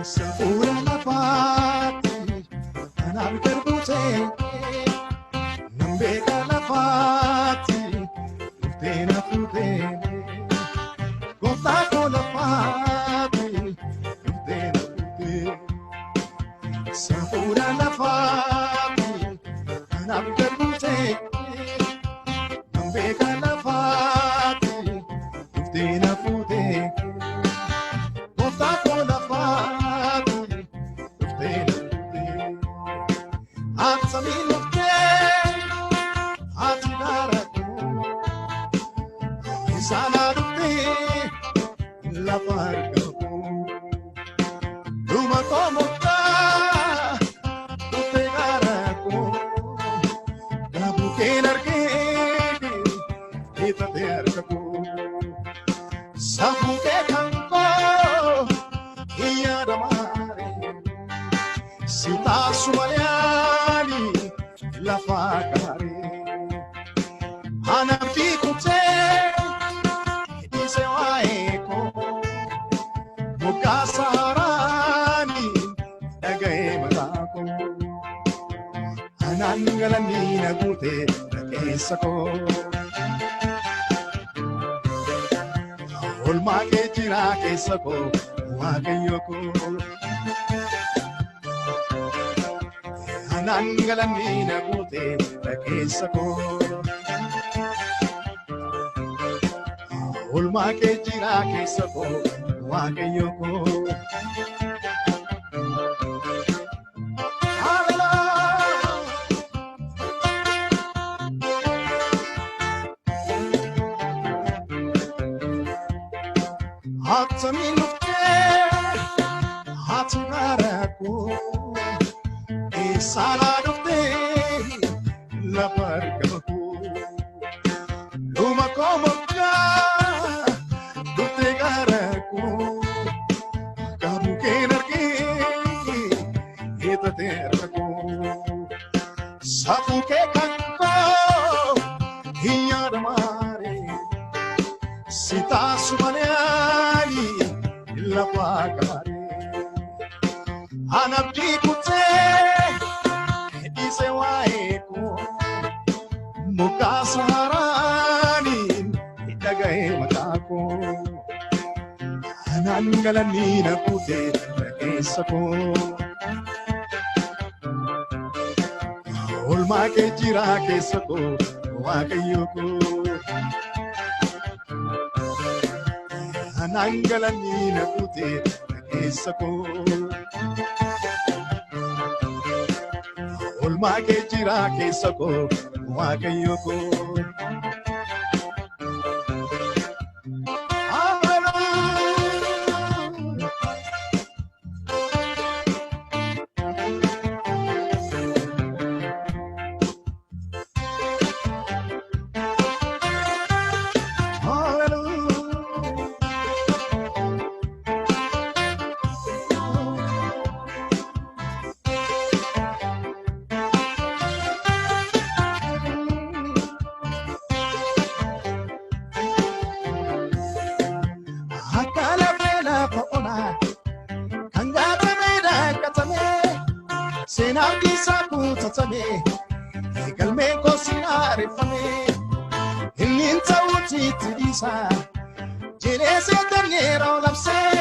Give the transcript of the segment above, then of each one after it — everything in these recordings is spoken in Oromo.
Safuura lafaati anaaf garbutee nan beeka lafaati dhuftee na fuutee gooftaa koo lafaati dhuftee na fuutee safuura lafaati anaaf garbutee nan beeka lafaati dhuftee na fuutee gooftaa koo lafaati dhuftee na fuutee attamiin dhuftee ati gara koo isaanaa dhuftee lafa argamu dhuma koo murtaa dhuftee gara koo gaabuu keen argee hiixatee harka koo safuu kee kan koo hin yaadamaare si taasuma yaali lafa kaaree anabdii kutee dhiise waa'ee koo moggaasa haaraani dhaga'ee mataa koo anaan galanii na guute na keessa koo olmaa kee jiraa keessa koo waaqayyo koo anaan galanii na guute na keessa koo olmaa kee jiraa keessa koo waaqayyo koo. Hallelujah. Attamiin dhuftee ati gara koo eessaanaa dhuftee lafa argama koo dhuma koo moggaa dhuftee gara koo gaabuu keen argee hiixatee harka koo safuu kee kan koo hin yaadamaare si taasuma yaali lafa kaaree anabdii kutee dhiise waa'ee koo moggaasa haaraaniin dhaga'ee maqaa koo anaan galanii na guute na keessa koo olmaa kee jiraa keessa koo waaqayyo koo anaan galanii na guute na keessa koo olmaa kee jiraa keessa koo waaqayyo koo. Hallelujah. Hallelujah. Akka lafee lafa onaa kan gaatamee daakkatamee seenaan isaa kutatame galmeen koo sinaareffame inni hin ta'uuti itti dhiisa jedhee seetan yeroo labsee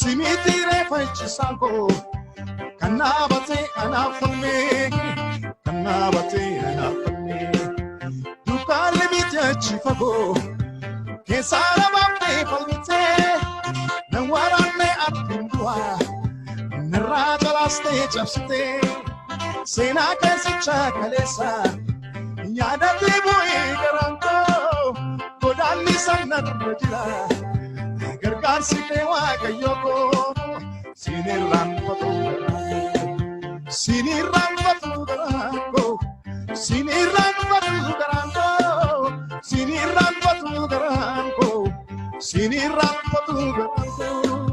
simiitti reeffachisaan koo kan dhaabatee anaaf falmee kan dhaabatee anaaf falmee dukkaanni miti achi fagoo keessaa namaaf falmitee nan waraanne abdiin du'aa narraa jalaastee cabsitee seenaa keessichaa kaleessa yaadatti bu'ee garaan koo godaanni sanarra jira gargaarsi kee waaqayyo koo siin irraanfatu garaan koo siin irraanfatu garaan koo siin irraanfatu garaan koo siin irraanfatu garaan koo siin irraanfatu garaan koo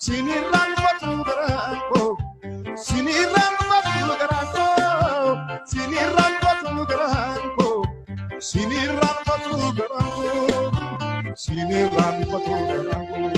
siin irraanfatu garaan koo siin irraanfatu garaan koo siin irraanfatu garaan koo siin irraanfatu garaan koo siin irraanfatu garaan koo.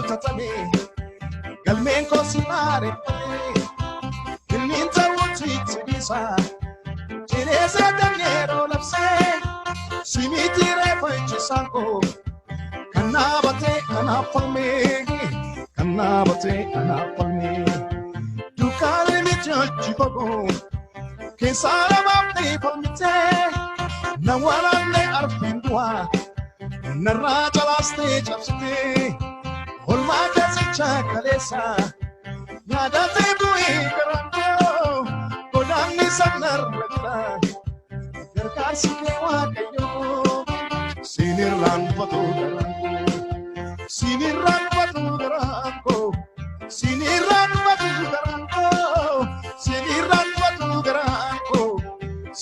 Xaxame galmeen koo si maareffame inni ta'uutti itti dhiisa jireessa dandeeroo labsee simiti reefa ichisaan koo kan dhaabatee kanaaf falmee kan dhaabatee kanaaf falmee dukkaanni miti hojii koo keessaa namaaf falmitee na waraanne arfiin du'aa narraa calaastee cabsitee olmaa keessicha kaleessa yaadatee bu'ee garaan koo godaanni sanarra jira gargaarsi kee Waaqayyoo sinirraanfatu garaan koo sinirraanfatu garaan koo sinirraanfatu garaan koo sinirraanfatu garaan koo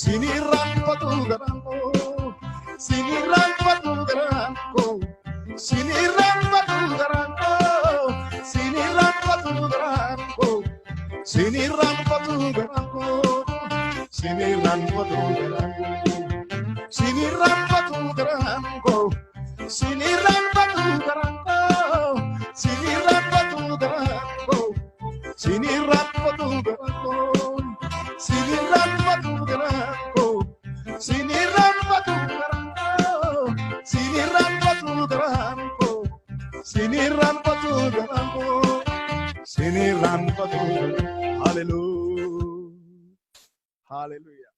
sinirraanfatu garaan koo sinirraanfatu garaan koo sinirraanfatu garaan koo sinirraanfatu garaan koo sinirraanfatu garaan koo sinirraanfatu garaan koo sinirraanfatu garaan koo sinirraanfatu garaan koo sinirraanfatu garaan koo sinirraanfatu garaan koo sinirraanfatu garaan koo sinirraanfatu garaan koo sinirraanfatu garaan koo sinirraanfatu garaan koo sinirraanfatu. Hallelujah, hallelujah.